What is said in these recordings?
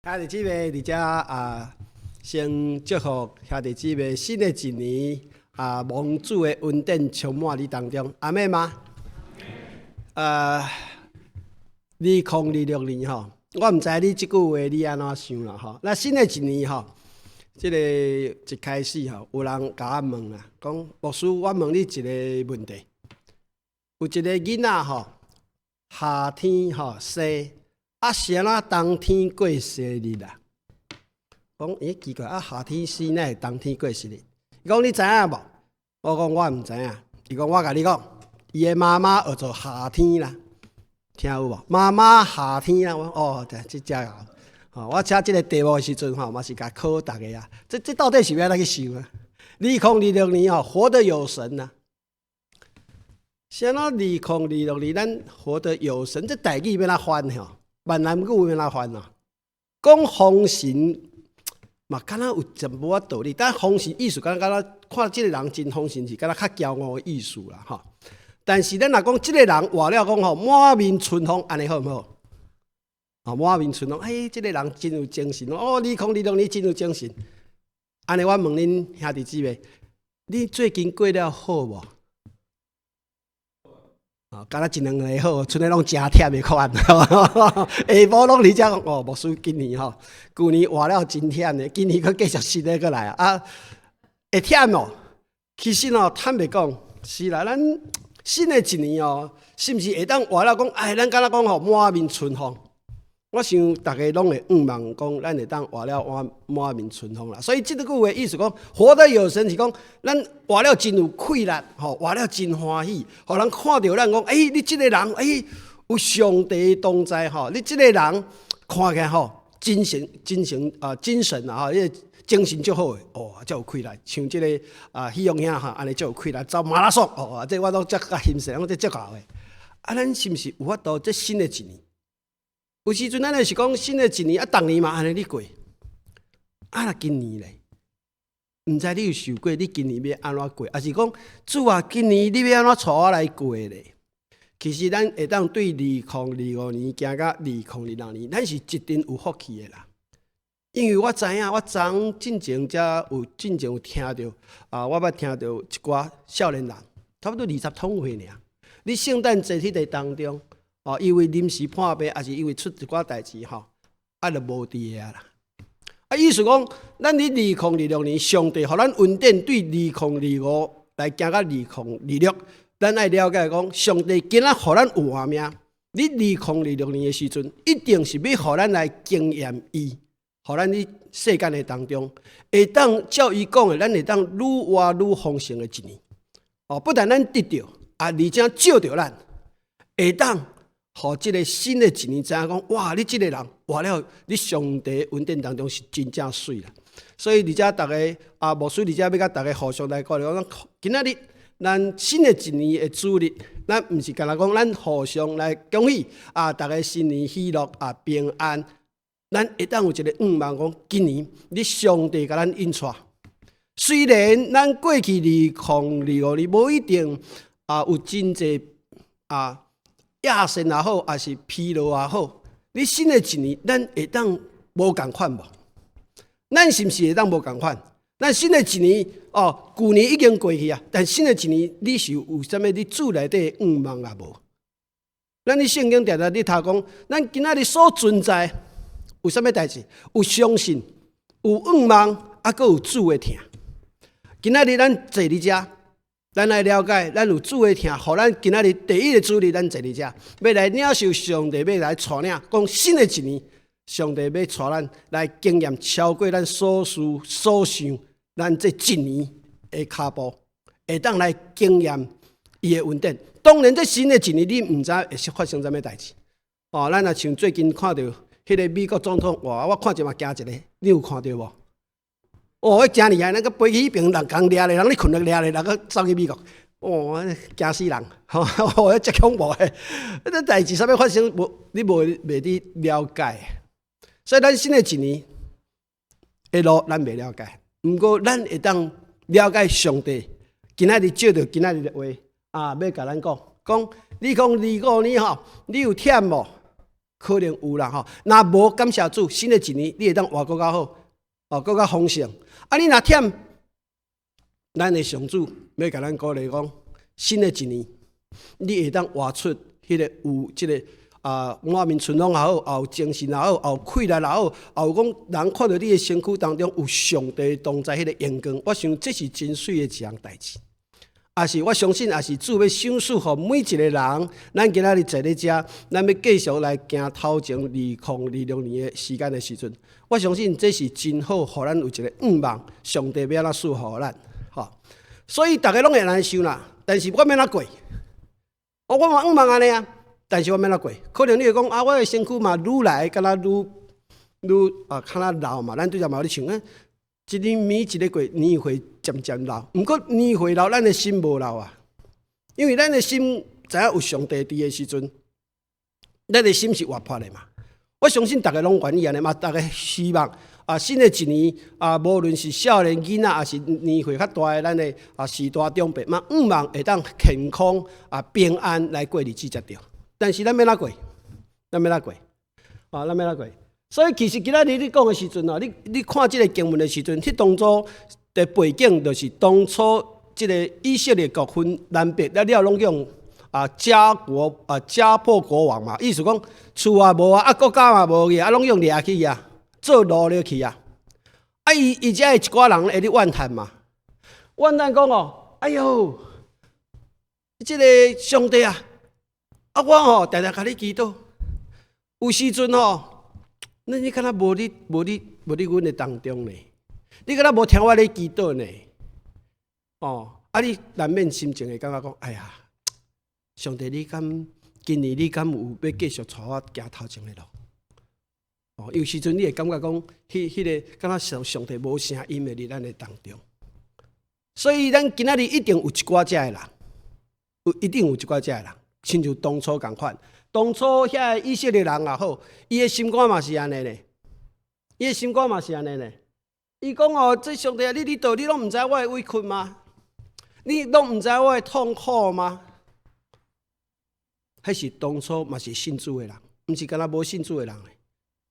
兄弟姊妹，佇遮啊，先祝福兄弟姊妹新的一年啊，蒙主的恩典充滿你當中，阿們嗎？2026年吼，我毋知你這句話你按怎想啦吼。那新的一年吼，這個一開始吼，有人共我問啦，講牧師，我問你一個問題，有一個囡仔吼，夏天吼生。啊，是按怎冬天過生日啊？講欸奇怪，啊夏天生哪會冬天過生日？伊講你知影無？我講我毋知影。伊講我共你講，伊的媽媽號做夏天啦，聽有無？媽媽夏天啦，我哦，這這遮𠢕。吼，我寫這個題目的時陣吼，嘛是共考逐家啊。這這到底是欲按怎去想啊？2026年吼，活得有神啊！是按怎2026年咱活得有神？這台語欲按怎翻吼？閩南語欲按怎翻啊？講豐神嘛，敢若有一寡道理，但豐神意思敢若敢若看這個人真豐神，是敢若較驕傲的意思啦，吼。但是咱若講這個人活了講吼，滿面春風，按呢好毋好？哦，滿面春風，哎，這個人真有精神哦！2026年真有精神。按呢，我問恁兄弟姊妹，你最近過了好無？哦，敢若一兩个好，賰咧攏誠忝的款。下晡攏佇遮講，哦，牧師今年吼，舊年活了真忝的，今年閣繼續新的閣來啊！啊，會忝哦。其實哦，坦白講，是啦，咱新的一年哦，是毋是會當活了講？哎，咱敢若講吼，滿面春風。我想逐家攏會向望講，咱會當活了滿滿面春風啦。所以這個句話意思講，活得有神是講，咱活了真有氣力，吼，活了真歡喜，予人看著咱講，欸，你這個人，欸，有上帝同在吼，你這個人看起來吼，精神、精神啊，精神啊，吼，彼個精神足好的，哦，足有氣力，像這個啊，許勇兄吼，按呢足有氣力，走馬拉松，哦，這我攏足較欣賞，這足𠢕的。啊，咱是毋是有法度這新的一年？有時陣咱就是講新的一年啊，逐年嘛按呢咧過，啊若今年咧，毋知你有想過你今年欲按怎過，抑是講主啊，今年你欲按怎帶我來過咧？其實咱會當對2025年行到2026年，咱是一定有福氣的啦。因為我知影，我昨進前才有進前有聽著啊，我捌聽著一寡少年人，差不多二十通歲爾，佇聖誕節彼個當中。哦，因為臨時破病，抑是因為出一寡代誌吼，啊，就無佇遐啦。啊，意思講，咱佇2026年，上帝予咱恩典對2025來行到2026，咱愛了解講，上帝今仔予咱有活命。佇2026年的時陣，一定是欲予咱來經驗伊，予咱佇世間的當中，會當照伊講的，咱會當愈活愈豐盛的一年。哦，不但咱得著，啊，而且照著咱，會當。予這個新的一年知影講，哇！你這個人活了，佇上帝恩典當中是真正媠啦。所以佇遮逐家啊，牧師佇遮欲共逐家互相來鼓勵，講今仔日咱新的一年的主日，咱毋是干焦講咱互相來恭喜啊，逐家新年喜樂啊平安。咱會當有一個願望講，今年你上帝共咱引帶。雖然咱過去2025年無一定啊有真濟啊。亞善也好，抑是疲勞也好，你新的一年，咱會當無仝款無？咱是毋是會當無仝款？咱新的一年哦，舊年已經過去啊，但新的一年，你是有啥物佇主內底願望也無？咱佇聖經定定咧讀講，咱今仔日所存在有啥物代誌？有相信，有願望，啊，閣有主的疼。今仔日咱坐佇遮。咱來了解，咱有主的疼，予咱今仔日第一個主日，咱坐佇遮，欲來領受上帝，欲來帶領，講新的一年，上帝欲帶咱來經驗超過咱所思所想，咱這一年的跤步，會當來經驗伊的恩典。當然，這新的一年你毋知會發生啥物代誌。哦，咱若像最近看著彼個美國總統，哇，我看著嘛驚一个，你有看著無？哦，彼誠厲害，那個飛機彼邊人共掠咧，人咧睏咧掠咧，人閣走去美國，哦，驚死人！吼，哦，遮恐怖的，這代誌啥物發生，無你無袂佇了解。所以咱新的一年的路，咱袂了解。毋過咱會當了解上帝今仔日借著今仔日的話啊，欲共咱講，講你講25年吼，你有忝無？可能有啦吼。若無，感謝主，新的一年你會當活閣較好，哦，閣較豐盛。啊，你若忝，咱的上主欲共咱鼓勵講，新的一年你會當活出彼個有這个啊，滿面春風也好，也有精神也好，也有氣力也好，也有講人看著你的身軀當中有上帝同在彼个榮光。我想這是真媠的一項代誌。也是我相信，也是主欲賞賜予每一個人。咱今仔日坐佇遮，咱欲繼續來行頭前2026年的時間的時陣，我相信這是真好，予咱有一个願望，上帝欲按怎賜予咱，吼。所以逐家攏會按呢想啦，但是我欲按怎過？我嘛願望按呢啊，但是我欲按怎過？可能你會講啊，我的身軀嘛愈來敢若愈愈啊，較若老嘛。咱拄才嘛有咧唱啊，一年比一个月年歲漸漸老，毋過年歲老，咱的心無老啊。因為咱的心知影有上帝佇的時陣，咱的心是活潑的嘛。我相信逐家攏願意按呢嘛，逐家希望啊，新的一年啊，無論是少年囡仔，抑是年歲較大的咱的啊，序大長輩嘛，願望會當健康啊平安來過日子才對。但是咱欲按怎過？咱欲按怎過？啊，咱欲按怎過？所以其實今仔日你講的時陣哦，你看這个經文的時陣，彼當初的背景就是當初這个以色列國分南北，了了攏用啊家國啊家破國亡嘛，意思講厝也無啊，啊國家嘛無去，啊攏用掠去啊，做奴隸去啊。啊伊伊遮的一寡人會咧怨嘆嘛，怨嘆講哦，哎喲，這个上帝啊，啊我吼定定共你祈禱，有時陣吼，你你敢若無佇無佇無佇阮的當中呢？你敢若無聽我咧祈禱呢？哦，啊你難免心情會感覺講，哎呀，上帝你敢今年你敢有欲繼續帶我行頭前的路？哦，有時陣你會感覺講，彼彼个敢若上上帝無聲音的佇咱的當中，所以咱今仔日一定有一寡遮的人，有一定有一寡遮的人，親像當初仝款。當初遐个以色列人也好，伊的心肝嘛是按呢咧，伊的心肝嘛是按呢咧。伊講哦，這上帝啊，你佇佗，你攏毋知我的委屈嗎？你攏毋知我的痛苦嗎？彼是當初嘛是信主的人，毋是干焦無信主的人。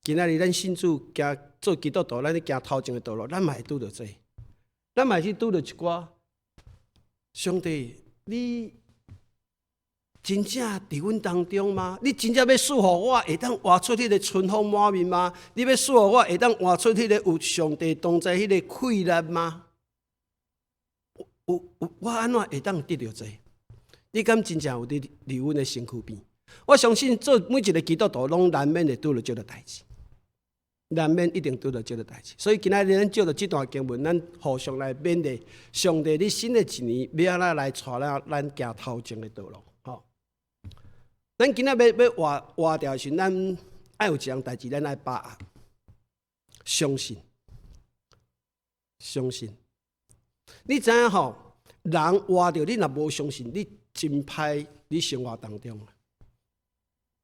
今仔日咱信主行做基督徒，咱咧行頭前的道路，咱嘛會拄著這個，咱嘛是拄著一寡上帝，你真正佇阮當中嗎？你真正欲賜予我會當活出彼个春風滿面嗎？你欲賜予我會當活出彼个有上帝同在彼个氣力嗎？有有我按怎會當得著這個？你敢真正有佇佇阮的身軀邊？我相信做每一个基督徒攏難免會拄著這个代誌，難免一定拄著這个代誌。所以今仔日咱借著這段經文，咱互相來勉勵。上帝，你新的一年欲按怎來帶咱咱行頭前的道路？吼，咱今仔欲欲活活著的時，咱愛有一項代誌，咱愛把握，相信，相信。你知影吼？人活著，你若無相信，你真歹佇生活當中。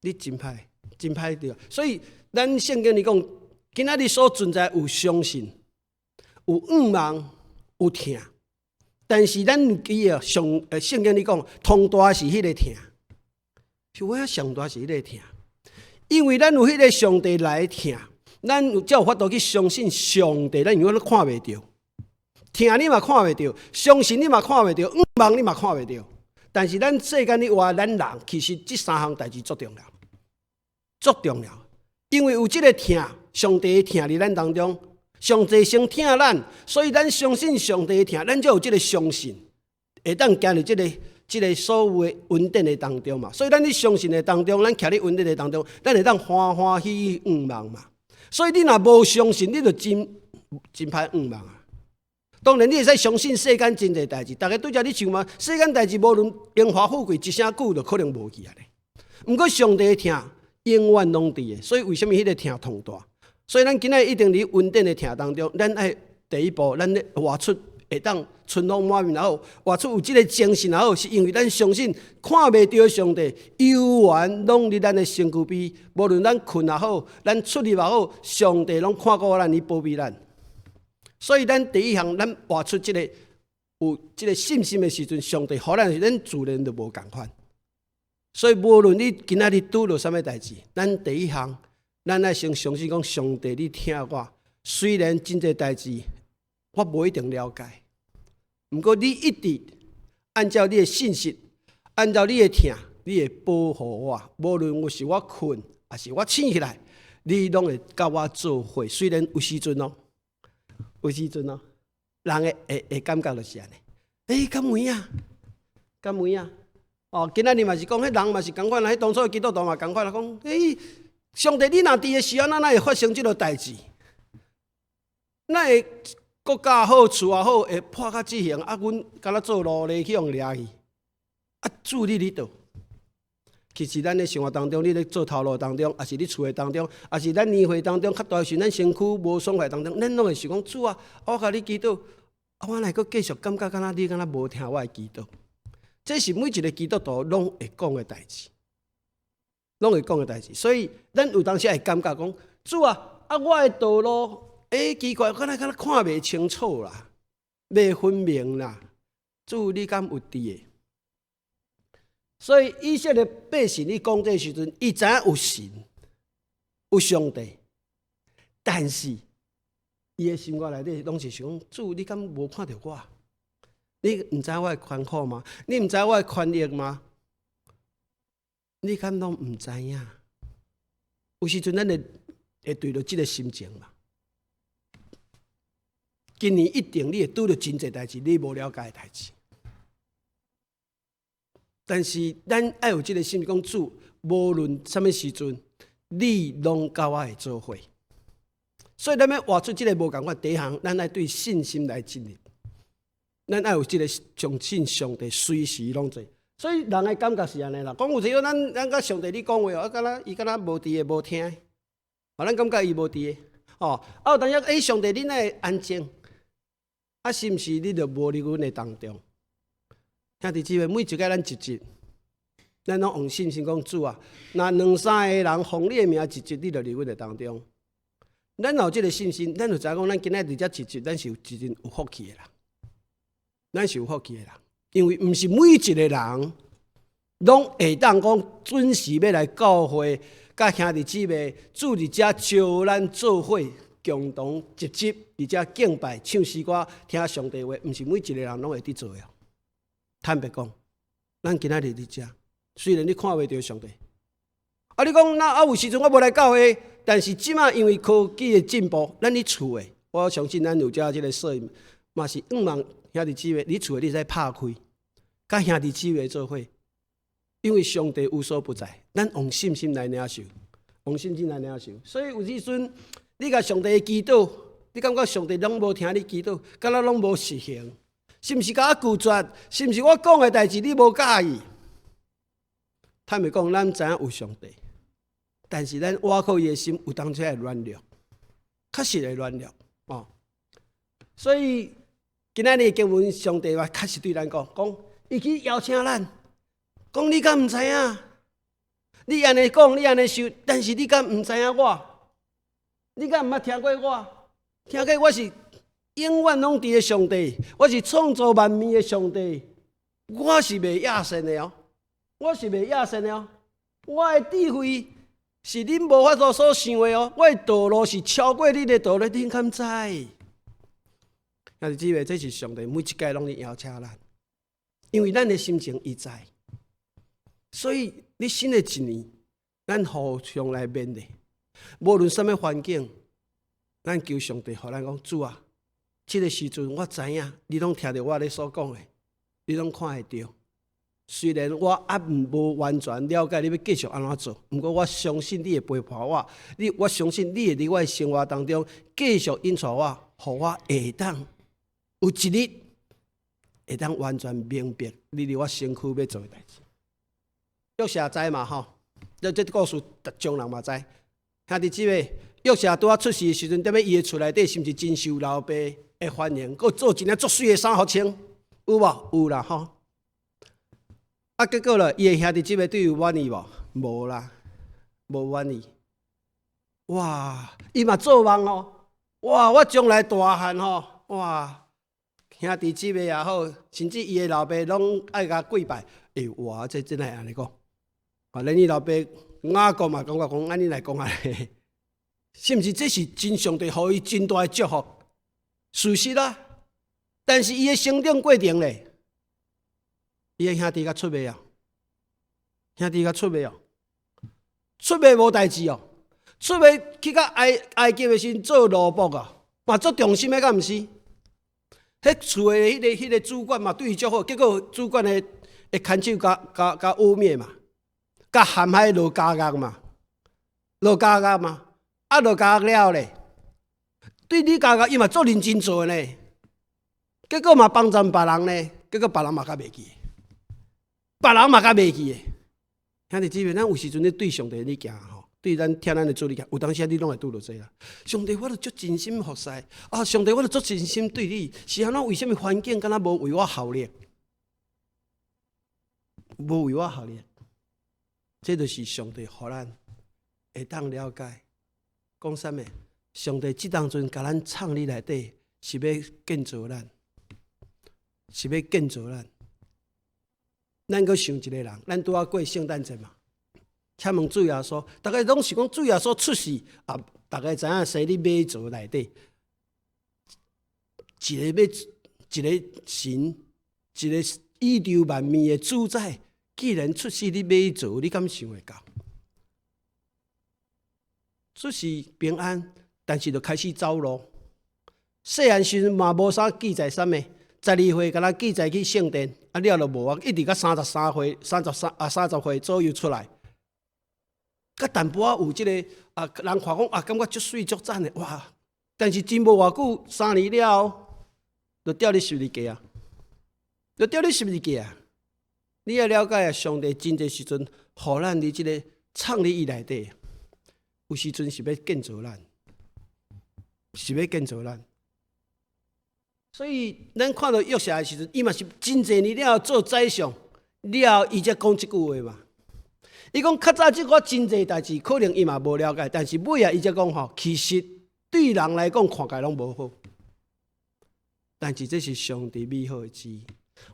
你真歹，真歹著。所以咱聖經裡講，今仔日所存在有相信，有願望，有疼。但是咱有記得上聖經裡講，上大是彼个疼，是我上大是彼个疼，因為咱有彼个上帝來疼，咱有才有法度去相信上帝，咱永遠都看袂著。疼你嘛看袂著，相信你嘛看袂著，願望你嘛看袂著。但是咱世間裡活，咱人其實這三項代誌足重要，足重要。因為有這个疼，上帝的疼佇咱當中，上帝先疼咱，所以咱相信上帝的疼，咱就有這个相信，會當行佇這个這个所有的恩典的當中嘛。所以咱佇相信的當中，咱徛佇恩典的當中，咱會當歡歡喜喜向望嘛。所以你若無相信，你就真真歹向望啊。當然，你會使相信世間真濟代誌，逐家拄才咧想嘛，世間代誌無論榮華富貴，一聲久就可能無去啊咧。毋過上帝的疼永遠攏佇的，所以為啥物彼个疼上大？所以咱今仔一定佇恩典的疼當中，咱愛第一步，咱咧活出會當春風滿面也好，活出有這个精神也好，是因為咱相信看袂著的上帝，永遠攏佇咱的身軀邊，無論咱睏也好，咱出入也好，上帝攏看顧咱，伊保庇咱。所以咱第一項，咱活出這个有這个信心的時陣，上帝予咱，咱自然就無仝款。所以無論你今仔日拄著啥物代誌，咱第一項，咱愛先相信講上帝，你疼我。雖然真濟代誌我無一定了解，毋過你一直按照你的信實，按照你的疼，你會保護我。無論有時我睏，抑是我醒起來，你攏會佮我做伙。雖然有時陣哦，有時陣哦，人會感覺就是按呢。欸，敢有影？敢有影？哦，今仔日嘛是講，彼人嘛是仝款啦，彼當初基督徒嘛仝款啦，講，欸，上帝你若佇的時陣，咱哪會發生這個代誌？哪會國家好，厝也好，會破甲這形？啊，阮敢若做奴隸去予掠去？啊，主你佇佗？其實咱咧生活當中，你咧做頭路當中，抑是你厝的當中，抑是咱年歲當中較大時，咱身軀無爽快當中，咱攏會想講，主啊，我共你祈禱，啊，我哪會閣繼續感覺敢若你敢若無聽我的祈禱？這是每一個基督徒攏會講的代誌，攏會講的代誌。所以，咱有當時會感覺講，主啊，啊，我的道路，欸，奇怪，敢若敢若看袂清楚啦，袂分明啦。主，你敢有佇的？所以以色列百姓，你講這時陣，伊知影有神，有上帝，但是伊的心肝內底攏是想：主，你敢無看著我？你毋知我的困苦嗎？你毋知我的權益嗎？你敢攏毋知影？有時陣咱會對著這個心情嘛？今年一定你會拄著真濟代誌，你無了解的代誌。但是咱愛有這個心，講主，無論啥物時陣，你攏佮我會做伙。所以咱欲活出這個無仝款，第一項，咱愛對信心來進入。咱愛有這個相信上帝隨時攏在。所以人的感覺是按呢啦。講有時咱佮上帝你講話哦，啊，敢若伊敢若無佇的無聽，哦，咱感覺伊無佇的，哦，啊有當時欸，上帝你哪會安靜？啊，是毋是你就無佇阮的當中？兄弟姊妹，每一擺咱聚集，咱攏用信心講主啊，若兩三個人奉你的名聚集，你就佇阮的當中。咱有這個信心，咱就知影講，咱今仔佇遮聚集，咱是有一定有福氣的人。咱是有福氣的人，因為毋是每一個人攏會當講準時欲來教會，佮兄弟姊妹主佇遮招咱做伙，共同集集佇遮敬拜、唱詩歌、聽上帝話，毋是每一個人攏會佇做的。坦白講，咱今仔日佇遮，雖然你看袂著上帝，啊，你講那啊有時陣我無來教會，但是這馬因為科技的進步，咱佇厝的，我相信咱有遮這個攝影，嘛是向望兄弟姊妹，你厝的你使拍開，佮兄弟姊妹做伙，因為上帝無所不在，咱用信心來領受，用信心來領受。所以有時陣你共上帝祈禱，你感覺上帝攏無聽你祈禱，敢若攏無實行。是毋是共我拒絕？是毋是我講的代誌你無佮意？坦白講，咱知影有上帝，但是咱倚靠伊的心有當時會軟弱，確實會軟弱哦。所以今仔日經文，上帝話確實對咱講，講伊去邀請咱，講你敢毋知影？你按呢講，你按呢想，但是你敢毋知影我？你敢毋捌聽過我？聽過我是永遠攏佇的上帝，我是創造萬物的上帝，我是袂厭世的哦，我是袂厭世的哦，我的智慧是恁無法度所想的哦，我的道路是超過恁的道路，恁敢知？兄弟姊妹，這是上帝每一擺攏咧邀請咱，因為咱的心情伊知，所以你新的一年，咱互相來勉勵，無論啥物環境，咱求上帝，予咱講主啊。這個時陣我知影，你攏聽著我咧所講的，你攏看會著。雖然我猶無完全了解你欲繼續按怎做，毋過我相信你會陪伴我，我相信你會佇我的生活當中繼續引導我，予我會當有一日會當完全明白你佇我身軀欲做的代誌。約瑟知嘛吼？這故事逐眾人嘛知。兄弟姊妹，約瑟拄仔出世的時陣，踮咧伊的厝內底，是毋是真受老爸的歡迎？閣做一領足媠的衫予穿，有無？有啦吼。啊，結果咧，伊的兄弟姊妹對伊有滿意無？無啦，無滿意。哇！伊嘛做夢哦。哇！我將來大漢吼，哇！兄弟姊妹也好，甚至伊的老爸攏愛共跪拜。欸，哇！這真會按呢講。啊，連你老爸雅各嘛感覺講，按呢來講啊，是毋是？這是真上帝予伊真大的祝福，事實啦。但是伊的成長過程咧，伊的兄弟共出賣啊，兄弟共出賣哦，出賣無代誌哦，出賣去到埃及的時陣做奴僕啊，嘛足忠心的，敢毋是？彼厝的彼個主管嘛對伊足好，結果主管的牽手共污衊嘛，共陷害落監獄嘛，落監獄嘛，啊落監獄了咧，對你監獄伊嘛足認真做呢，結果嘛幫贊別人呢，結果別人嘛較袂記，別人嘛較袂記的。兄弟姊妹，咱有時陣咧對上帝咧行吼，對咱疼咱的主咧行，有當時啊你攏會拄著這啦。上帝，我著足真心服侍啊！上帝，我著足真心對你，是按怎？為啥物環境敢若無為我效力？無為我效力，這就是上帝予咱會當了解。講啥物？上帝這當陣共咱藏佇內底，是欲建造咱，是欲建造咱。咱閣想一個人，咱拄仔過聖誕節嘛？請問主耶穌，逐家攏是講主耶穌出世啊，逐家知影生佇馬槽內底，一個欲一個神，一個宇宙萬物的主宰，既然出世佇馬槽，你敢想會到？出世平安，但是就開始走路。細漢時陣嘛無啥記載啥物，12歲敢若記載去聖殿，啊了就無啊，一直到33歲，33啊30歲左右出來，閣淡薄仔有這個啊，人看講啊，感覺足媠足讚的哇！但是真無偌久，3年了後，就吊佇十字架啊，就吊佇十字架啊！你愛了解啊，上帝真濟時陣，予咱佇這個藏佇伊內底，有時陣是欲建造咱，是欲建造咱。所以，咱看著約瑟的時陣，伊嘛是真濟年了後做宰相，了後伊才講這句話嘛。伊講較早這個真濟代誌，可能伊嘛無了解，但是尾仔伊才講吼，其實對人來講看起來攏無好，但是這是上帝美好的旨意。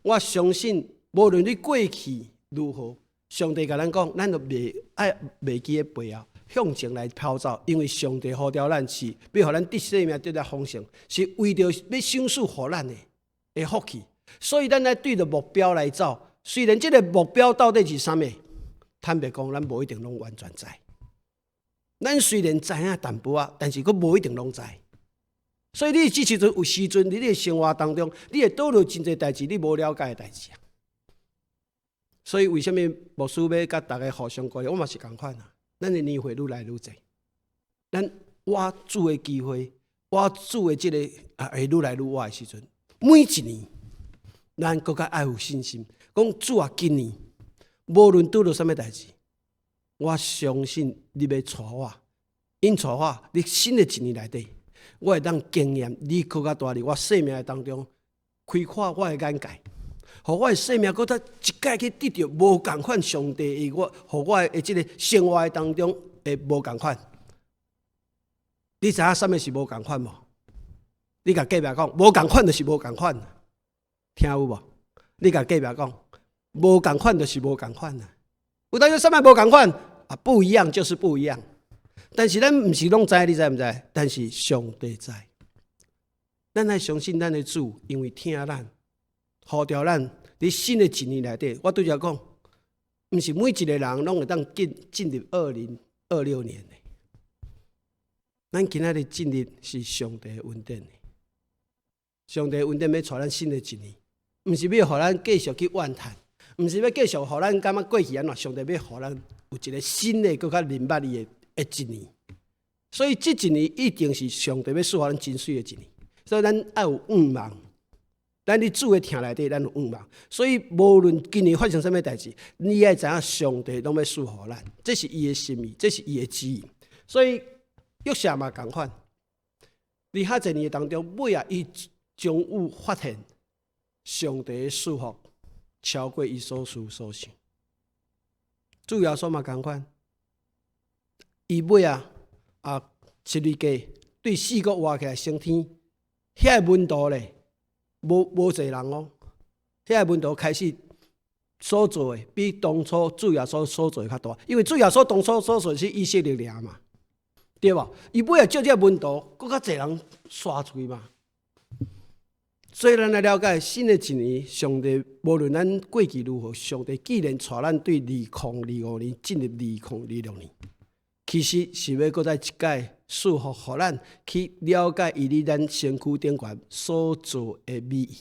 我相信，無論你過去如何，上帝共咱講，咱都袂愛袂記得背後，向前來跑走，因為上帝呼召咱是欲予咱得生命得來豐盛，是為著欲賞賜予咱的福氣。所以咱愛對著目標來走。雖然這個目標到底是啥物，坦白講，咱無一定攏完全知。咱雖然知影淡薄仔，但是閣無一定攏知。所以你這時陣有時陣，佇你的生活當中，你會拄著真濟代誌，你無了解的代誌啊。所以為啥物牧師欲共逐家互相鼓勵？我嘛是仝款啊。咱的年歲愈來愈濟，咱倚主的機會，倚主的這個啊會愈來愈倚的時陣，每一年，咱閣較愛有信心，講主啊，今年無論拄著啥物代誌，我相信你欲帶我，𪜶帶我，佇新的一年內底，我會當經驗你閣較大佇我生命的當中，開闊我的眼界，予我的生命閣再一擺去得著無仝款上帝的我，予我的這個生活的當中會無仝款。你知影啥物是無仝款無？你共隔壁講，無仝款就是無仝款，聽有無？你共隔壁講，無仝款就是無仝款啊！有當時啥物無仝款啊？不一樣就是不一樣。但是咱毋是攏知，你知毋知？但是上帝知。咱愛相信咱的主，因為疼咱，呼召咱佇新的一年內底。我拄才講，毋是每一個人攏會當進入2026年的。咱今仔日進入是上帝的恩典的，上帝恩典欲帶咱新的一年，毋是欲予咱繼續去怨嘆，毋是欲繼續予咱感覺過去按怎，上帝欲予咱有一個新的、閣較認捌伊的一年。所以這一年一定是上帝欲賜予咱真媠的一年。所以咱愛有盼望，咱佇主的疼內底，咱有盼望。所以無論今年發生啥物代誌，你愛知影上帝攏欲賜予咱，這是伊的心意，這是伊的旨意。所以約瑟嘛仝款，佇遐濟年當中，尾仔伊終於發現上帝的祝福超過伊所思所想。主耶穌嘛仝款，伊尾仔啊十字架對四國活起來升天，遐個門徒咧，無濟人哦，遐個門徒開始所做的比當初主耶穌所做的較大，因為主耶穌當初所做的是以色列爾嘛，對無？伊尾仔借這個門徒，閣較濟人刷出去嘛。所以咱來了解新的一年，上帝無論咱過去如何，上帝既然帶咱對2025年進入2026年，其實是欲閣再一擺賜福予咱去了解伊佇咱身軀頂懸所做的美意。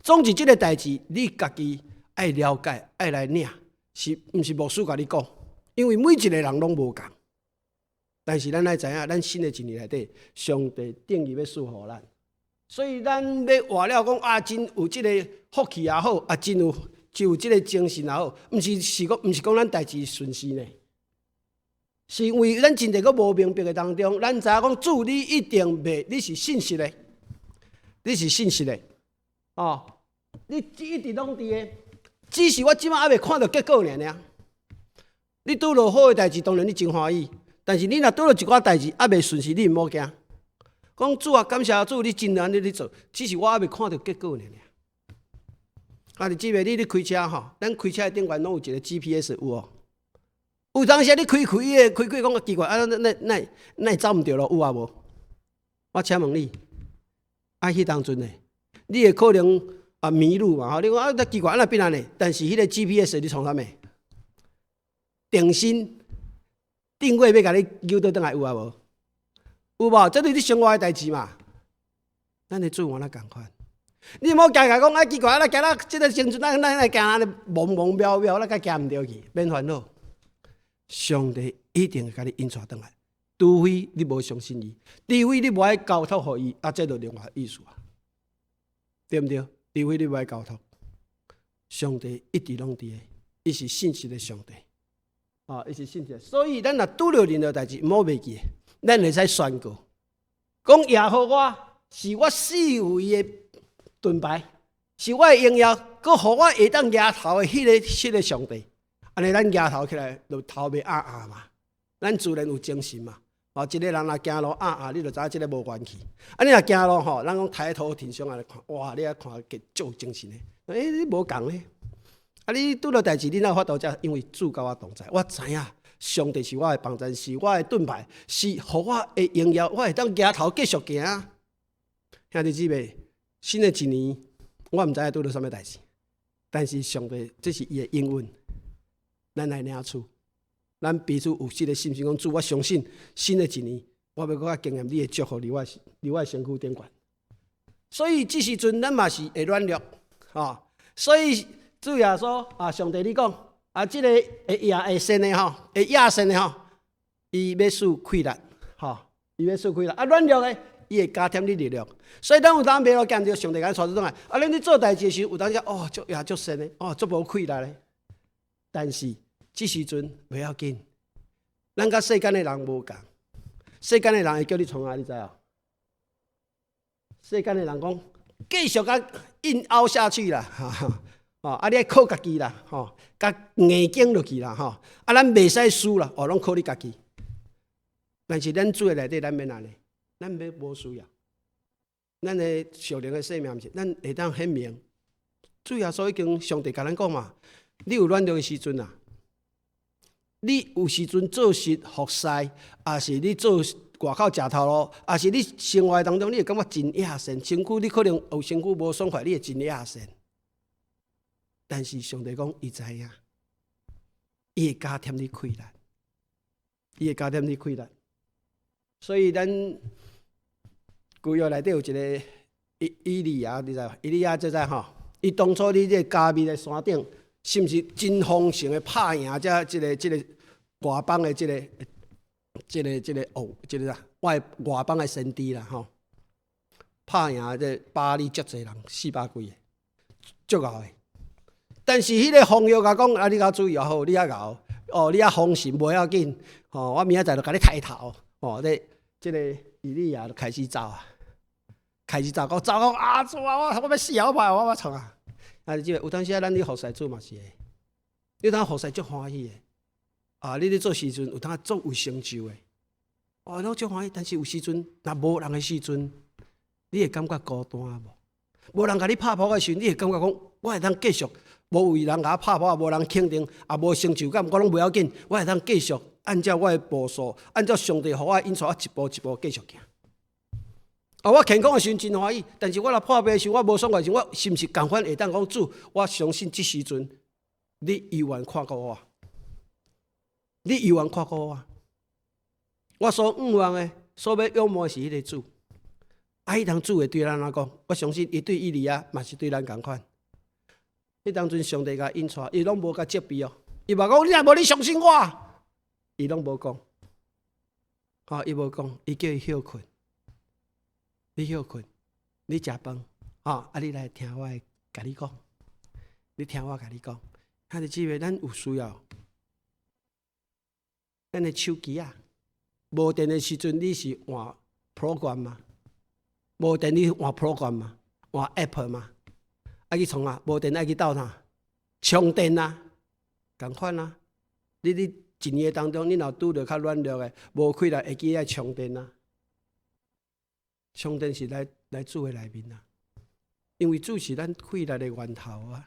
總之，這个代誌你家己愛了解，愛來領，是毋是牧師共你講？因為每一個人攏無仝。但是咱愛知影，咱新的一年內底，上帝定義欲賜予咱，所以咱欲活了講啊，真有這个福氣也好，啊，真有就有這个精神也好，毋是是講，毋是講咱代誌順遂呢？是因為咱真濟閣無明白的當中，咱知影講主你一定袂，你是信實的，你是信實的，哦，你一直攏佇的，只是我這擺猶未看著結果爾爾。你拄著好的代誌，當然你真歡喜。但是你若拄著一寡代誌猶未順遂，你毋好驚。講主啊，感謝主，你真按呢咧做，只是我猶未看著結果爾爾。啊，你姊妹，你咧開車吼，咱開車的頂懸攏有一個 GPS 有無？有當時你開開的，開開講奇怪，啊，那那那會走毋著路有啊無？我請問你，啊，彼當陣呢，你會可能啊迷路嘛？吼，你講啊，奇怪，啊哪變按呢？但是彼个 GPS 你創啥物？定心定位欲共你誘倒轉來有啊無？有無？這就是你生活的代誌嘛。咱的主嘛若仝款，你毋好行行講啊奇怪，啊行到這个時陣，咱咱來行按呢茫茫渺渺，咱較行毋著去，免煩惱。上帝一定會共你引帶轉來，除非你無相信伊，除非你無愛交託予伊，啊，這就另外意思啊，對毋對？除非你無愛交託，上帝一直攏佇个，伊是信實的上帝，啊，伊是信實。所以咱若拄著任何代誌，毋好袂記，咱會使宣告，講耶和華是我四圍的盾牌，是我的榮耀，閣予我會當舉頭的彼个上帝。按呢，咱舉頭起來就頭袂壓壓嘛，咱自然有精神嘛。哦，一個人若行路壓壓，你就知影這个無元氣。啊，你若行路吼，咱講抬頭挺胸按呢看，哇，你啊看足有精神的。欸，你無仝咧。啊，你拄著代誌，你哪有法度遮？因為主佮我同在，我知影上帝是我的幫助，是我的盾牌，是予我的榮耀，我會當舉頭繼續行。兄弟姊妹，新的一年，我毋知影拄著啥物代誌，但是上帝這是伊的應允。咱來領取，咱彼此有這个信心，講主，我相信新的一年，我欲閣較經驗你的祝福，佇我身軀頂懸。所以這時陣咱嘛是會軟弱，吼。所以主耶穌啊，上帝你講啊，這个會贏會勝的吼，會贏勝的吼，伊欲賜氣力，吼，伊欲賜氣力。啊，軟弱的，伊會加添你力量。所以咱有當迷路行著，上帝共咱帶轉來。啊，咱咧做代誌的時陣，有當時哦，足也足神的，哦，足無氣力的。但是這時陣袂要緊，咱佮世間的人無仝，世間的人會叫你創啥，你知無？世間的人講，繼續共硬凹下去啦，吼，啊，你愛靠家己啦，吼，共硬頸落去啦，吼，啊，咱袂使輸啦，哦，攏靠你家己。但是咱主的內底，咱免按呢，咱欲無需要，咱的屬靈的生命毋是，咱會當顯明，主耶穌已經上帝共咱講嘛，你有軟弱的時陣啊。你有時陣做事服侍，抑是你做外口食頭路，抑是你生活當中，你會感覺真野神，身軀你可能有身軀無爽快，你會真野神。但是上帝講，伊知影，伊會加添你氣力，伊會加添你氣力。所以咱舊約內底有一個以利亞，你知無？以利亞這知吼，伊當初佇這個迦密的山頂，是毋是真豐盛的拍贏這个外邦的這个王，這个啥外邦的先知啦吼，拍贏這巴力足濟人，四百幾个，足𠢕的。但是彼个紅藥共講，啊，你較注意好，你較𠢕，哦，你較豐盛無要緊，吼，我明仔載就共你刣頭，吼，這個以利亞就開始走啊，開始走，講走講啊，主啊，我欲死啊，我欲我欲創啊！啊，這個有當時啊，咱咧服侍主嘛是會，你當服侍足歡喜的，啊，你咧做時陣有當足有成就的，哦，攏足歡喜。但是有時陣若無人的時陣，你會感覺孤單無？無人共你拍噗的時陣，你會感覺講，我會當繼續無為人共我拍破，無人肯定，也無成就感，我攏袂要緊，我會當繼續按照我的步數，按照上帝予我的引導，我一步一步繼續行。啊，我健康的時陣真歡喜，但是我若破病的時，我無爽快的時，我是毋是仝款會當講主？我相信這時陣你猶原看顧我，你猶原看顧我。我所向望的，所欲仰慕的是彼個主。啊，彼當主會對咱按怎講？我相信伊對以利亞嘛是對咱仝款。彼當陣上帝共引帶，伊攏無共責備哦。伊嘛講你若無你相信我，伊攏無講。吼，伊無講，伊叫伊歇睏。你歇睏，你食飯，吼，啊，你來聽我的，共你講。你聽我共你講，兄弟姊妹，咱有需要，咱的手機啊，無電的時陣，你是換 program 嗎？無電你換 program 嗎？換 app 嗎？愛去創啊？無電愛去鬥啥？充電啊，仝款啊。你佇一年當中，你若拄著較軟弱的，無氣力，會記愛充電啊。充電是來來主的內面啊，因為主是咱氣力的源頭啊。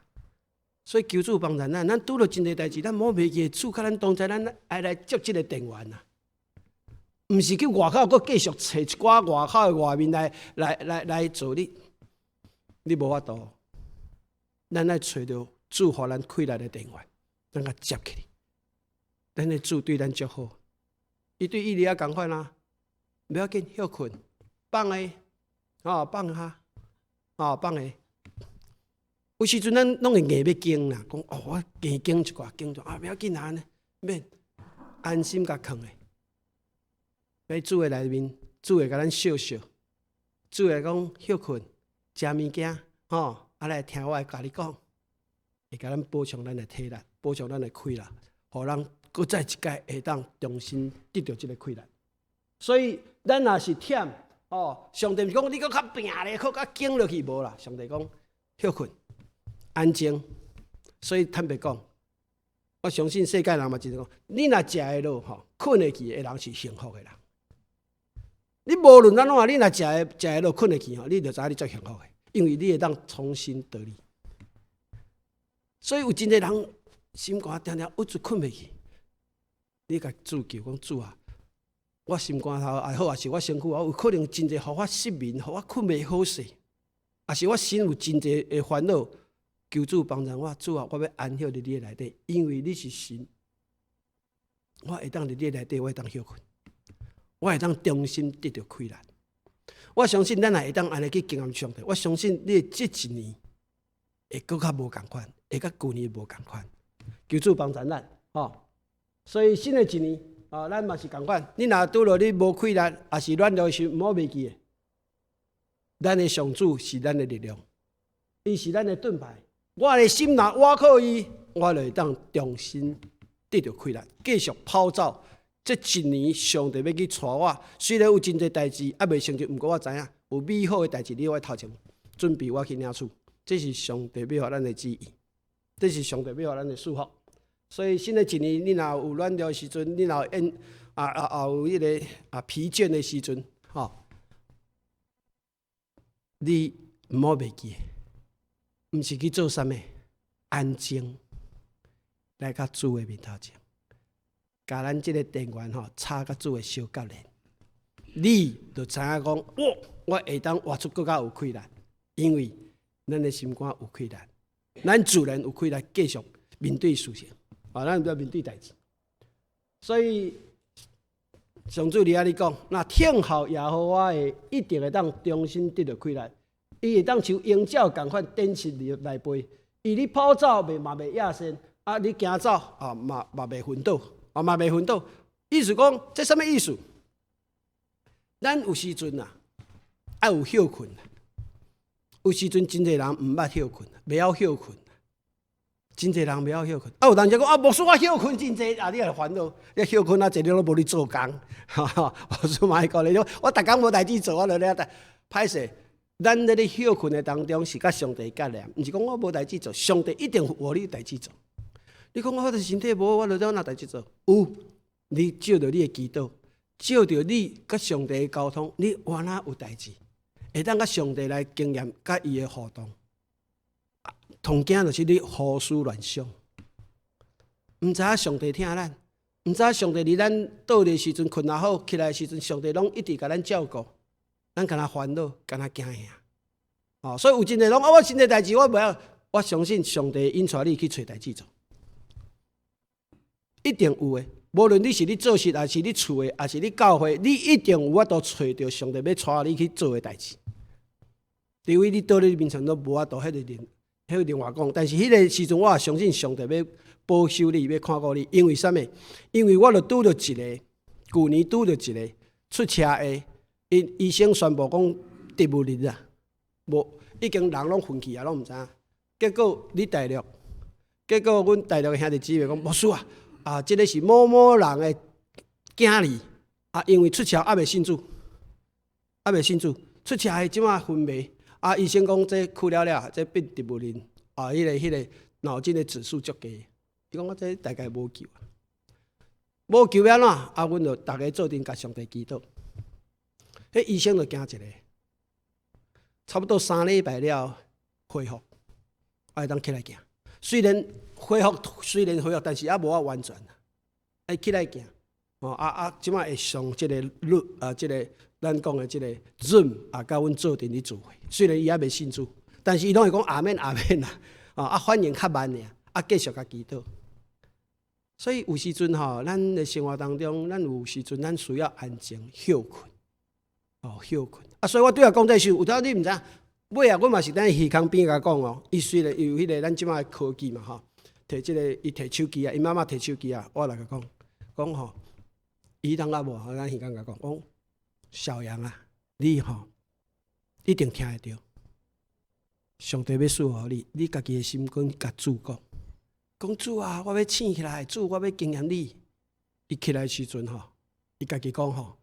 所以求主幫助咱，咱拄著真濟代誌，咱莫袂記主佮咱同在，咱愛來接這個電源啊。毋是去外口閣繼續揣一寡外口的外面來來來來做你，你無法度。咱愛揣著主予咱氣力的電源，咱共接起來。咱的主對咱足好，伊對以利亞仝款啊，袂要緊，歇睏，放下，吼放下，吼放下。有時陣咱攏會硬欲堅啦，講哦，我硬堅一寡，堅住啊，袂要緊啊，按呢，免安心共囥下。佇主的內面，主會共咱笑笑，主會講歇睏，食物件，吼，啊來聽我的共你講，會共咱補充咱的體力，補充咱的氣力，予咱閣再一擺會當重新得著這个氣力。所以咱若是忝，哦，上帝毋是講你閣較拚咧，閣較堅落去無啦。上帝講歇睏，安靜。所以坦白講，我相信世界人嘛真濟講，你若食會落吼，睏會去的人是幸福的人。你無論按怎，你若食會落睏會去吼，你就知影你足幸福的，因為你會當重新得力。所以有真濟人心肝定定鬱卒睏袂去，你共主求講主啊，我心肝頭也好，抑是我身軀，我有可能真濟予我失眠，予我睏袂好勢，抑是我心有真濟的煩惱，求主幫助我，主啊，我欲安歇佇你的內底，因為你是神，我會當佇你的內底，我會當歇睏，我會當重新得著氣力。我相信咱若會當按呢去經驗上帝，我相信你的這一年會閣較無仝款，會佮舊年無仝款。求主幫助咱，吼！所以新的一年，啊，咱嘛是仝款。你若拄著你無氣力，抑是軟弱時，毋好袂記的。咱的上主是咱的力量，伊是咱的盾牌。我的心若倚靠伊，我就會當重新得著氣力，繼續跑走。這一年上帝欲去帶我，雖然有真濟代誌猶未成就，毋過我知影有美好的代誌佇我頭前，準備我去領取。這是上帝欲予咱的旨意，這是上帝欲予咱的祝福。所以新的一年，你若有軟弱的時陣，你若有厭啊啊啊有彼个啊疲倦的時陣，吼，你毋好袂記，毋是去做啥物，安靜來到主的面頭前，共咱這个電源吼插佮主的相結連，你就知影講，我我會當活出閣較有氣力，因為咱的心肝有氣力，咱自然有氣力繼續面對事情，啊，咱要面對代誌。所以上主佇遐咧講，若聽候耶和華的，一定會當重新得著氣力，伊會當像鷹鳥仝款展翅來飛，伊咧跑走袂嘛袂厭身，啊，你行走啊嘛嘛袂昏倒，啊嘛袂昏倒。意思講，這啥物意思？咱有時陣啊，愛有歇睏。有時陣真濟人毋捌歇睏，袂曉歇睏。真濟人袂曉歇睏。啊，有當時講啊，牧師我歇睏真濟，啊，你也煩惱，你歇睏啊濟，你攏無咧做工。牧師嘛會講你，我逐工無代誌做，我就咧歹勢。咱咧咧歇睏的當中是佮上帝結連，毋是講我無代誌做，上帝一定有予你代誌做。你講我的身體無好，我就怎哪代誌做？有，你藉著你的祈禱，藉著你佮上帝的溝通，你原來有代誌，會當佮上帝來經驗佮伊的互動。同驚就是你胡思亂想，毋知影上帝疼咱，毋知影上帝佇咱倒的時陣，睏也好，起來的時陣，上帝攏一直共咱照顧，咱敢若煩惱，敢若驚嚇。哦，所以有真濟人講，我真濟代誌我袂曉，我相信上帝引帶你去揣代誌做，一定有的。無論你是咧做事，抑是你厝的，抑是你教會，你一定有法度揣著上帝欲帶你去做的代誌。除非你倒咧眠床都無法度，彼個另外講。但是彼個時陣，我也相信上帝欲保守你，欲看顧你。因為啥物？因為我就拄著一個，舊年拄著一個出車禍，醫醫生宣布講植物人啊，無已經人攏昏去啊，攏毋知影。結果佇大陸，結果阮大陸的兄弟姊妹講，牧師啊，啊，這個是某某人的囝兒啊，因為出車猶未信主，猶未信主，出車禍這馬昏迷，啊，醫生講這去了了，這變植物人，啊，彼個腦筋的指數足低，伊講我這大概無救，無救欲按怎？啊，阮就逐家做陣共上帝祈禱，彼醫生就驚一個，差不多3禮拜了恢復，會當起來行。雖然恢復，但是猶無完全啊，愛起來行。哦啊啊！這馬會上這個錄啊，這個咱講的這個 Zoom 啊，佮阮做陣咧聚會。雖然伊猶未信主，但是伊攏會講阿們阿們啦。哦啊，反應較慢爾，啊，繼續共祈禱。所以有時陣吼，咱的生活當中，咱有時陣咱需要安靜歇睏。哦，歇睏。啊，所以我拄仔講這時，有當你毋知影，尾仔，阮嘛是佇魚空邊共講哦。伊雖然有彼個咱這馬的科技嘛吼，提這個伊提手機啊，伊媽媽提手機啊，我來共講講吼，伊當猶無，咱魚空共講講，小楊啊，你吼一定聽會著，上帝欲賜予你，你家己的心肝共主講，講主啊，我欲醒起來，主我欲經驗你。伊起來時陣吼，伊家己講吼，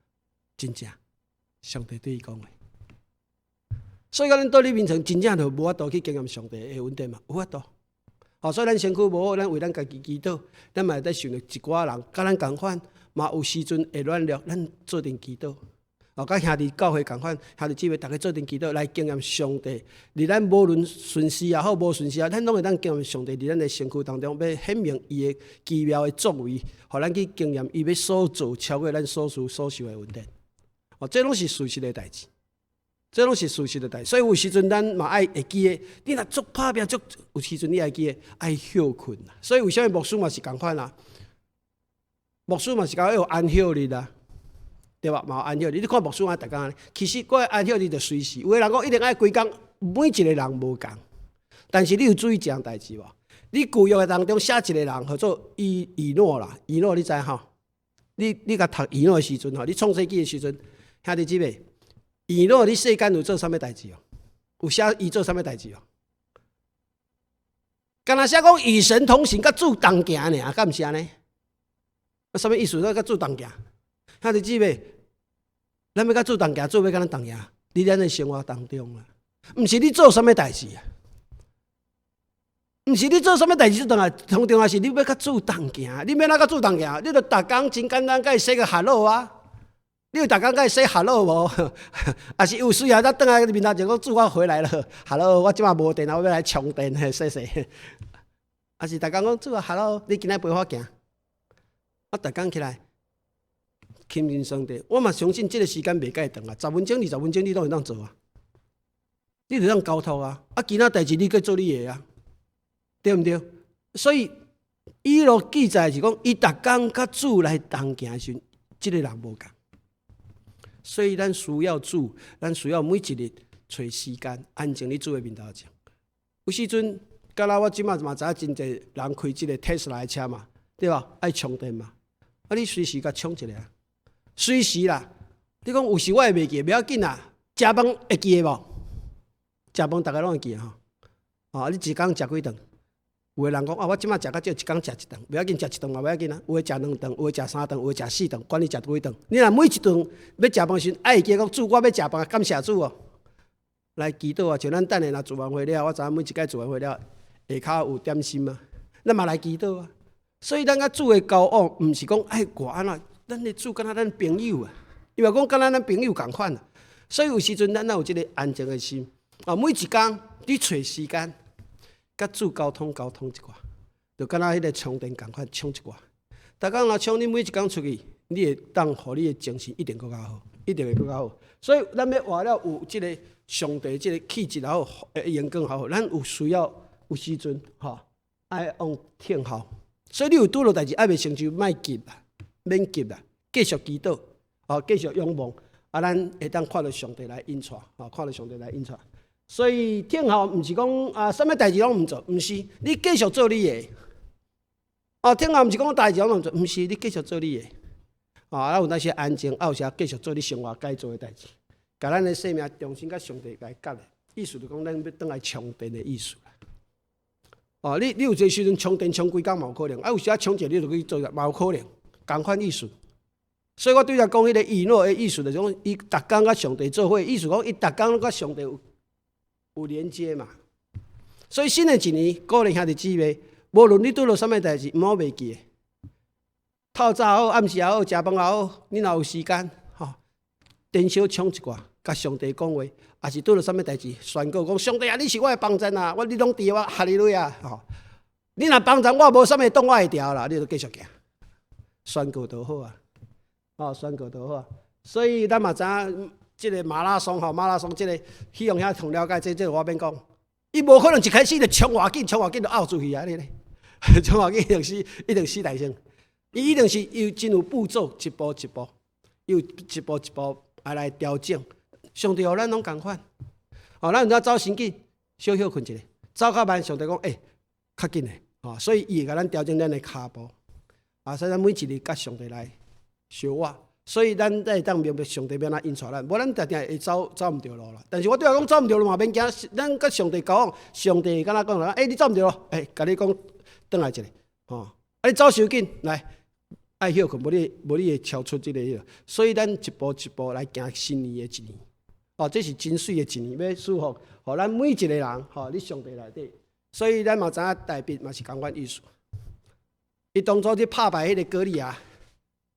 真正上帝對伊講話。所以講，咱倒佇眠床真正就無法度去經驗上帝的恩典嘛，有法度。吼，所以咱身軀無好，咱為咱家己祈禱，咱嘛會當想著一寡人，佮咱仝款，嘛有時陣會軟弱，咱做陣祈禱。哦，佮兄弟教會仝款，兄弟姊妹逐家做陣祈禱來經驗上帝。佇咱無論順時也好，無順時也好，咱攏會當經驗上帝佇咱的身軀當中，欲顯明伊的奇妙的作為，予咱去經驗伊欲所做超過咱所思所想的恩典。哦，這攏是事實的代誌。這攏是事實的代誌，所以有時陣咱嘛愛會記得，你若足拍拚足，有時陣你愛記得愛歇睏啦。所以為啥物牧師嘛是仝款啊？牧師嘛是講愛有安息日啊，對吧？嘛有安息日，你看牧師按呢逐工按呢，其實我的安息日就隨時。有的人講一定愛規工，每一個人無仝。但是你有注意一項代誌無？你舊約的當中寫一個人號做以以諾啦，以諾你知吼？你共讀以諾的時陣吼，你創世紀的時陣，兄弟姊妹。以諾佇世間有做啥物代誌哦？有寫伊做啥物代誌哦？敢若寫講與神同行，佮主同行爾，敢毋是按呢？啊，啥物意思？咱佮主同行，兄弟姊妹，咱欲佮主同行，主欲佮咱同行，佇咱的生活當中啊，毋是你做啥物代誌啊？毋是你做啥物代誌主同行，上重要是你欲佮主同行，你欲按怎佮主同行？你著逐工真簡單，共伊 say 個 hello 啊！你有逐工共伊 say hello 無？抑是有需要，才轉來面頭前講主我回來了，hello，我這馬無電啊，我欲來充電，嘿，說說。抑是逐工講主啊，hello，你今仔陪我行。我逐工起來親近上帝，我嘛相信這個時間袂介長啊，10分鐘、20分鐘你攏會當做啊，你就當交託啊。啊，其他代誌你閣做你的啊，對毋對？所以以諾記載是講，伊逐工佮主來同行的時陣，這個人無仝。所以咱需要主，咱需要每一日揣時間安靜佇主的面頭前。有時陣，敢若我這馬嘛知影真濟人開這個特斯拉的車嘛，對吧？愛充電嘛，啊，你隨時共充一下，隨時啦。你講有時我會袂記，袂要緊啦。食飯會記得無？食飯逐家攏會記吼。哦，你一工食幾頓？有的人講啊，我這馬食較少，一工食一頓，袂要緊，食一頓嘛袂要緊啊。有的食兩頓，有的食三頓，有的食四頓，管你食幾頓。你若每一頓欲食飯時，愛會記講主，我欲食飯，感謝主哦。來祈禱啊，像咱等下若聚完會了，我知影每一擺聚完會了，下跤有點心啊，咱嘛來祈禱啊。所以咱佮主的交往，毋是講愛偌按怎，咱的主敢若咱朋友啊，伊嘛講敢若咱朋友仝款啊。所以有時陣咱若有這個安靜的心啊，每一工你揣時間。佮主溝通溝通一寡，就敢若彼个充電仝款充一寡。逐工若充，你每一工出去，你會當予你的精神一定閣較好，一定會閣較好。所以咱欲活了有這个上帝這个氣質也好，榮光也好，咱有需要有時陣吼，愛用等候。所以你有拄著代誌，猶未成就，莫急啦，免急啦，繼續祈禱，哦，繼續仰望，啊，咱會當看著上帝來引帶，吼，看著上帝來引帶。所以等候毋是講啊，啥物代誌攏毋做，毋是，你繼續做你的。哦，等候毋是講代誌攏毋做，毋是，你繼續做你的。啊，有當時安靜，啊，有時繼續做你生活該做的代誌，共咱的生命重新佮上帝來結連。意思就講，咱欲轉來充電的意思啦。哦，你有這時陣充電充規工嘛有可能，啊，有時仔充一下你就去做嘛有可能，仝款意思。所以我拄才講彼個以諾的意思，就是講伊逐工佮上帝做伙，意思講伊逐工攏佮上帝有連接嘛。所以新的一年，鼓勵兄弟姊妹，無論你拄著啥物代誌，毋好袂記。透早也好，暗時也好，食飯也好，你若有時間，吼，電小充一寡，佮上帝講話，抑是拄著啥物代誌，宣告講上帝啊，你是我的幫贊啊，我你攏佇我，哈利路亞，吼！你若幫贊我，無啥物擋我會牢啦，你就繼續行，宣告就好啊，吼，宣告就好啊。所以咱嘛知影，這个馬拉松吼，馬拉松這个希望遐同了解，這我免講，伊無可能一開始就衝偌緊，衝偌緊就拗出去啊！你咧，衝偌緊一定死，一定死大聲。伊一定是有真有步驟，一步一步，有一步一步來調整。上帝予咱攏仝款，哦，咱有陣走傷緊，小歇睏一下，走較慢，上帝講，欸，較緊的，哦，所以伊會共咱調整咱的跤步。啊，所以咱每一日佮上帝來相活，所以咱才會當明白上帝欲按怎引帶咱，無咱定定會走毋著路啦。但是我對我講走毋著路嘛免驚，咱佮上帝交往，上帝會敢若講啦，欸，你走毋著路，欸，共你講轉來一下，吼，啊，你走傷緊，來。愛歇睏，無你會超出這个彼个，所以咱一步一步來行新年的一年，哦，這是真媠的一年，欲祝福，予咱每一个人，吼，佇上帝內底，所以咱嘛知影大衛嘛是仝款意思。伊當初去拍敗彼个歌利亞，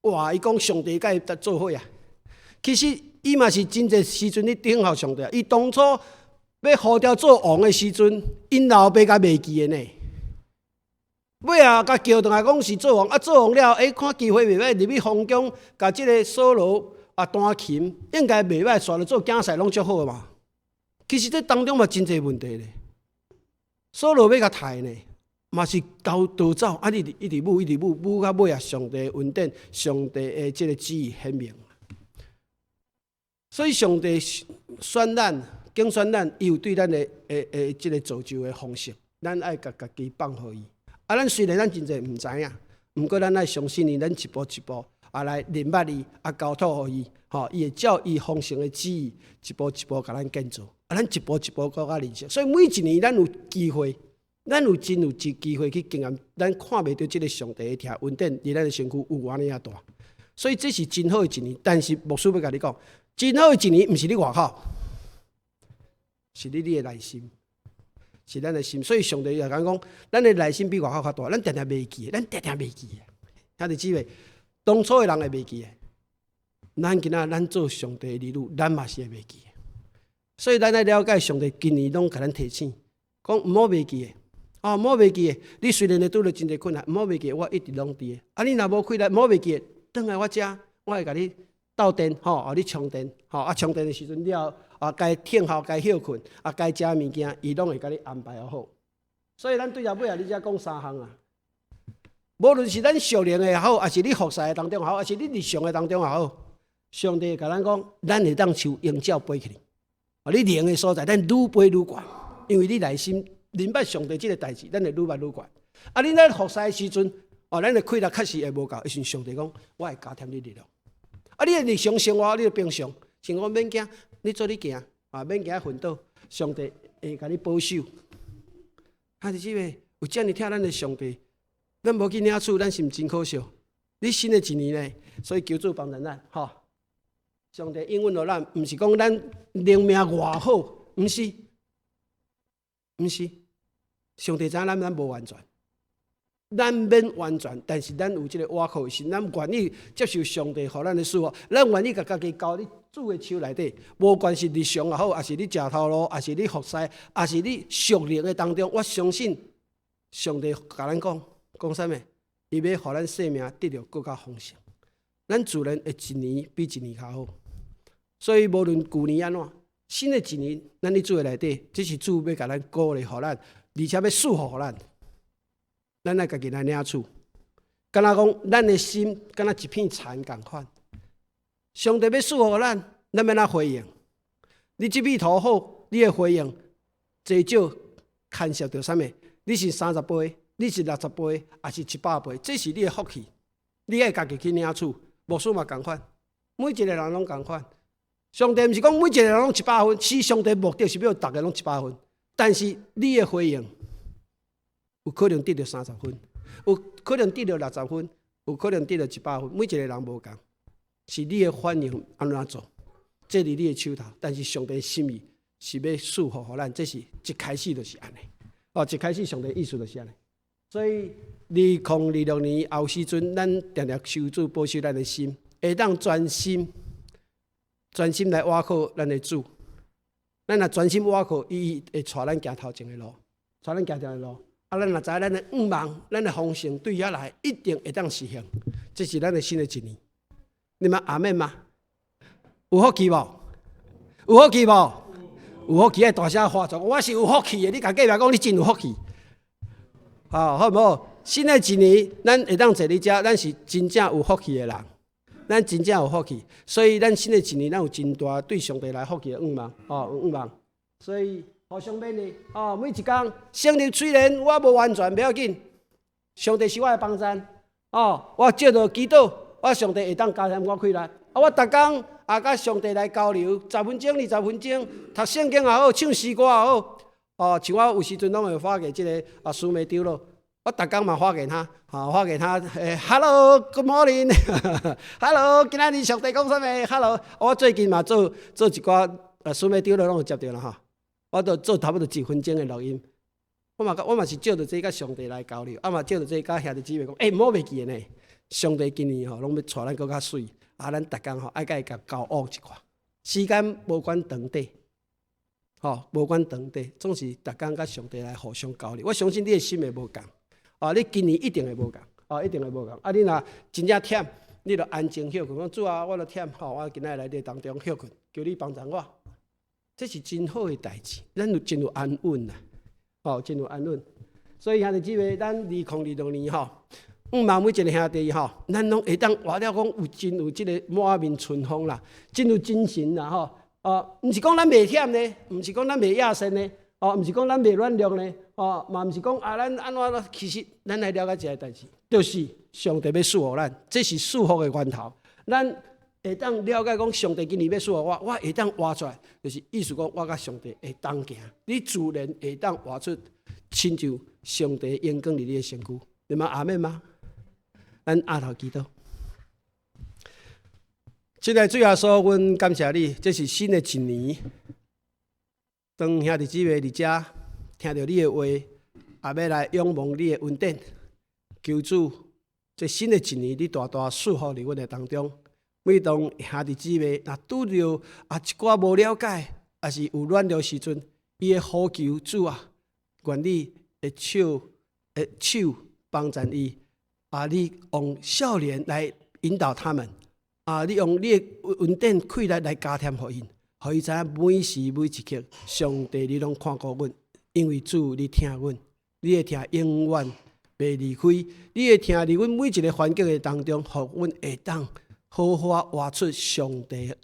哇！伊講上帝佮伊做伙啊，其實伊嘛是真濟時陣咧等候上帝。伊當初欲呼召做王的時陣，𪜶老爸共袂記的呢。尾仔共叫轉來講是做王，啊做王了，欸，看機會袂歹，入去皇宮，共這个掃羅啊彈琴，應該袂歹，煞來做競賽攏足好嘛。其實這當中嘛真濟問題咧。掃羅欲共刣呢，嘛是逃逃走，啊，一直一直舞，一直舞，舞到尾啊，上帝恩典，上帝的這个旨意顯明。所以上帝選咱，揀選咱，伊有對咱的這个造就的方式，咱愛共家己放予伊。啊，咱雖然咱真濟毋知影，毋過咱愛相信伊，咱一步一步啊來認捌伊，啊交託予伊，吼，伊會照伊豐盛的旨意，一步一步共咱建造。啊，咱一步一步閣較認識。所以每一年咱有機會，咱有真有一機會去經驗，咱看袂著這个上帝的疼恩典佇咱的身軀有偌爾仔大。所以這是真好的一年，但是牧師欲共你講，真好的一年毋是你外口，是你的內心。是咱的心，所以上帝也講講，咱的內心比外口較大，咱定定袂記，咱定定袂記。兄弟姊妹，當初的人會袂記的，咱今仔咱做上帝的兒女，咱嘛是會袂記。所以咱愛了解上帝今年攏共咱提醒，講毋好袂記的，哦，毋好袂記的。你雖然會拄著真濟困難，毋好袂記，我一直攏佇。啊，你若無氣力，毋好袂記，轉來我遮，我會共你鬥電，吼，予你充電，吼，啊，充電的時陣了。啊，該等候，該歇睏，啊，該食物件，伊攏會共你安排好。所以咱對尾仔你才講三項啊。無論是咱屬靈的也好，抑是你服侍的當中也好，抑是你日常的當中也好，上帝共咱講，咱會當像鷹鳥飛起去。啊，你靈的所在，咱愈飛愈懸，因為你內心明白上帝這个代誌，咱會愈來愈懸。啊，你咧服侍的時陣，哦，咱的氣力確實會無夠，時陣上帝講，我會加添你力量。啊，你的日常生活，你的平常生活免驚。你做你行，啊，免驚昏倒，上帝會共你保守。兄弟姊妹，有遮爾疼咱的上帝，咱無去領取，咱是毋真可惜？你新的一年呢，所以求主幫助咱，吼。上帝應允予咱，毋是講咱靈命偌好，毋是，毋是。上帝知影咱無完全，咱免完全，但是咱有這个倚靠的心，咱願意接受上帝予咱的祝福，咱願意共家己交佇主的手內底，無管是日常也好，抑是你食頭路，抑是你服侍，抑是你屬靈的當中，我相信上帝共咱講，講啥物？伊欲予咱生命得著閣較豐盛，咱自然會一年比一年較好。所以無論舊年按怎，新的一年，咱佇主的內底，這是主欲共咱鼓勵，予咱，而且欲賜福予咱。咱愛家己來領取，敢若講咱的心，敢若一片田仝款。上帝欲賜福咱，咱欲按怎回應？你這片土好，你的回應濟少牽涉著啥物？你是30倍，你是60倍，抑是100倍？這是你的福氣，你愛家己去領取。牧師嘛仝款，每一个人攏仝款。上帝毋是講每一个人攏100分，是上帝目的是欲逐个攏一百分，但是你的回應有可能得著30分，有可能得著60分，有可能得著一百分。每一个人無仝，是你的反應按怎做，這佇你的手頭。但是上帝心意是欲賜福予咱，這是一開始就是按呢。哦，一開始上帝意思就是按呢。所以2026年後時陣，咱定定求主保守咱的心，會當專心、專心來倚靠咱的主。咱若專心倚靠伊，會帶咱行頭前的路，帶咱行前的路。啊，咱若知咱的願望、咱的方向對遐來，一定會當實現。這是咱的新的一年。你們阿們嗎？有福氣無？有福氣無？有福氣愛大聲喊出，我是有福氣的。你共隔壁講，你真有福氣。好，好毋好？新的一年，咱會當坐佇遮，咱是真正有福氣的人。咱真正有福氣，所以咱新的一年，咱有真大對上帝來福氣的願望，哦，願望。所以互相勉勵，哦，每一工生日雖然我無完全，袂要緊，上帝是我的幫贊，哦，我藉著祈禱，我上帝會當加添我氣力。啊，我逐工也佮上帝來交流，十分鐘、20分鐘，讀聖經也好，唱詩歌也好，哦，像我有時陣攏會發給這个啊蘇梅丟咯，我逐工嘛發給他，吼，發給他，欸，Hello，Good morning，Hello，今仔日上帝講啥物？Hello，我最近嘛做做一寡，蘇梅丟咯攏有接著啦吼，我都做差不多一分鐘的錄音，我嘛是藉著這共上帝來交流，啊嘛藉著這共兄弟姊妹講，欸，毋好袂記得呢，上帝今年吼攏欲帶咱閣較媠，啊，咱逐工吼愛共伊共交往一寡，時間無管長短。吼，無管長短，總是逐工佮上帝來互相交流。我相信你的心會無仝，哦，你今年一定會無仝，哦，一定會無仝。啊，你若真正忝，你就安靜歇睏，講主啊，我著忝，吼，我今仔日來你當中歇睏，求你幫助我。這是真好的代誌，咱有真有安穩啦，哦，真有安穩。所以兄弟姊妹，咱2026年吼，向望每一个兄弟吼，咱攏會當活了講有真有這个滿面春風啦，真有精神啦吼。哦，毋是講咱袂忝呢，毋是講咱袂野心呢，哦，毋是講咱袂軟弱呢，哦，嘛毋是講啊，咱按怎其實咱來了解一个代誌，就是上帝欲賜予咱，這是賜福的源頭。咱會當了解講，上帝今年欲賜予我，我會當活出來，就是意思講，我佮上帝會同行，你自然會當活出親像上帝榮光佇你的身軀。你們阿們嗎？咱阿頭祈禱。親愛的主耶穌，阮感謝你，這是新的一年。當兄弟姊妹佇遮聽著你的話，也欲來仰望你的恩典，求主，這新的一年，你大大賜福佇阮的當中。每當兄弟姊妹若拄著啊一寡無了解，抑是有軟弱時陣，伊會呼求主啊，願你的手幫贊伊，啊，你用笑臉來引導他們。啊！你用你的恩典氣力來加添予𪜶，予伊知影每時每一刻，上帝你攏看顧阮，因為主你疼阮，你的疼永遠袂離開，你的疼佇阮每一个環境的當中，予阮會當好好活出上帝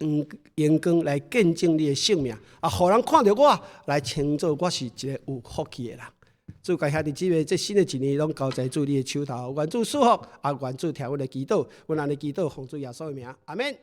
榮光來見證你的聖名，啊，予人看著我來稱做我是一个有福氣的人。主共兄弟姊妹，這新的一年攏交在主你的手頭，願主賜福，啊，願主聽阮的祈禱，阮按呢祈禱，奉主耶穌的名，阿們。